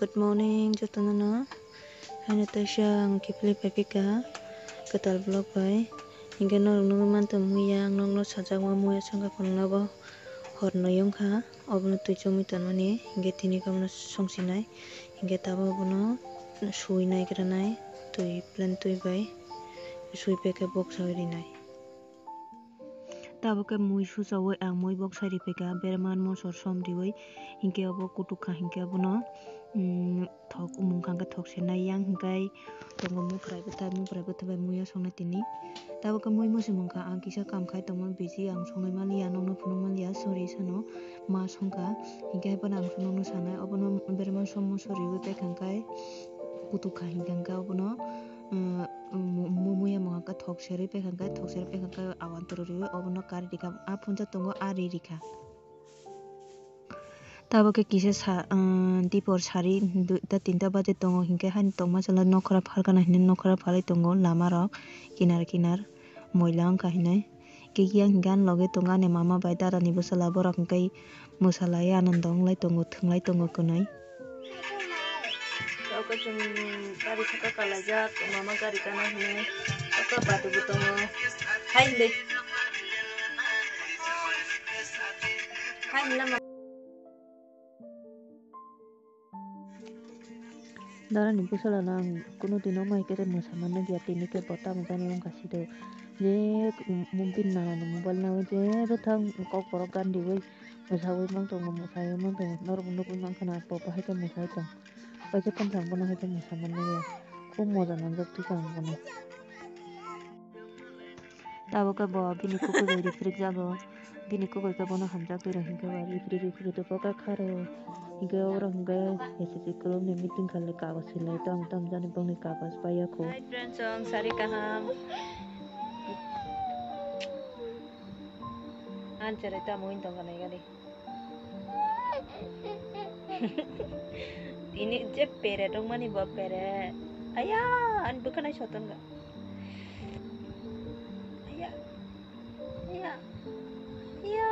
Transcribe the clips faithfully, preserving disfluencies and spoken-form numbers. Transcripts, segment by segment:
Good morning, jotono no. Haino teisa ang kiphilwi phaipikha kwtal vlog bai. Hinkhe norok nugwi mantong muya, ang nokno sajakma muya songkha phunuknabo hor noi wngkha. Obono twi chumui tonmani, hinkhe tini khe obono songsinai. Hinkhe tabuk obono suwi naigra nai, twi plain twi bai suwi paikhe boksawi rinai. Tabuk khe mui suchawi ang mui boksa ripaikha, berman mosor som riwi, hinkhe obo kutukha, hinkhe obono, mm, thok, mungkha hinkhe thok senai, yang hinkhe tongo muphrai bwthai, muphrai bwthai bai muiya songnai tini. Tabuk khe mui muchung mungkha, ang kisa kam khai tongma busy, ang songnai manliya, nokno phunuk manliya, sorry sano ma songkha, hinkhe hai phano ang nokno sanai, obono berman som mosor riwi paikha hinkhe kutukha, hinkhe obono, mm, mu-, mu-, muiya mungkha thok serwi paikha, thok serwi paikha, awan turu riwi obono kari rikha, a phunsa tongo a ri rikha. Tabuk khe kisa sa, ah, dipor sari duita tinta baje tongo, hinkhe haino tongma chwla nokra phalkana hinwi nokra phalwi tongo lama rok kinar kinar moila wngkha hinwi. Kiki ang hinkhe ani loge tongo ani mama bai dada ni bwsala, borok hinkhe mwsalai anando wnglai tongo, thwnglai tongo kwnwi. Oko chwng gari saka kalaijak, mama gari kana hinwi. Oko badu bo tongo. Hai hinwi. Hai hinwi lama. Dara ni bwsala no ang kunu dino mai khe mwsa manna dia, tini khe bo tamo jani wngkha side. Je, um, bini nana ni mobile no je bwthang kok borok gan riwi. Mwsawi mang tongo, mwsawi mang tongo. Norok bo nugwi mankha na, bo, bo hai khe mwsai tong. Kaisa tongthang bono hai khe mwsa manliya. Khub moja nangjak thikha ang bono. Tabuk khe bo bini kuku bai riprik jago. Bini kuku khe bono hamjak twi rw hinkhe ba ripri ripri rw to poka kha rw. Hinkhe oro hinkhe S S C club ni meeting kharlai kagoj swilai tamo tamo jani bongni kagoj paiya kho. Hi friends, ang sari kaham. Ang cherai tamo wng tongkha nai gani. Tini je pere tongmani bo pere. Aya, ani bwkhanai sotonga. Aya. Aya. Aya.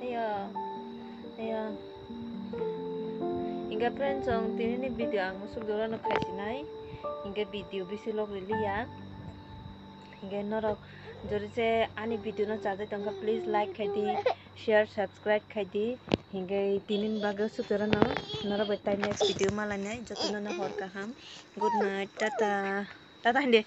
Aya. Aya. Hingke friends, ang tini ni video ang musuk doro no khaisinai. Hingke video bisi log riliya. Hingke norok jori se ani video no chajai tongkha, please like khaidi, share, subscribe khaidi. Hingke tini ni bagwi sujoro no norok bai tai next video malainai, jotono no hor kaham. Good night, tata. Tata hindi.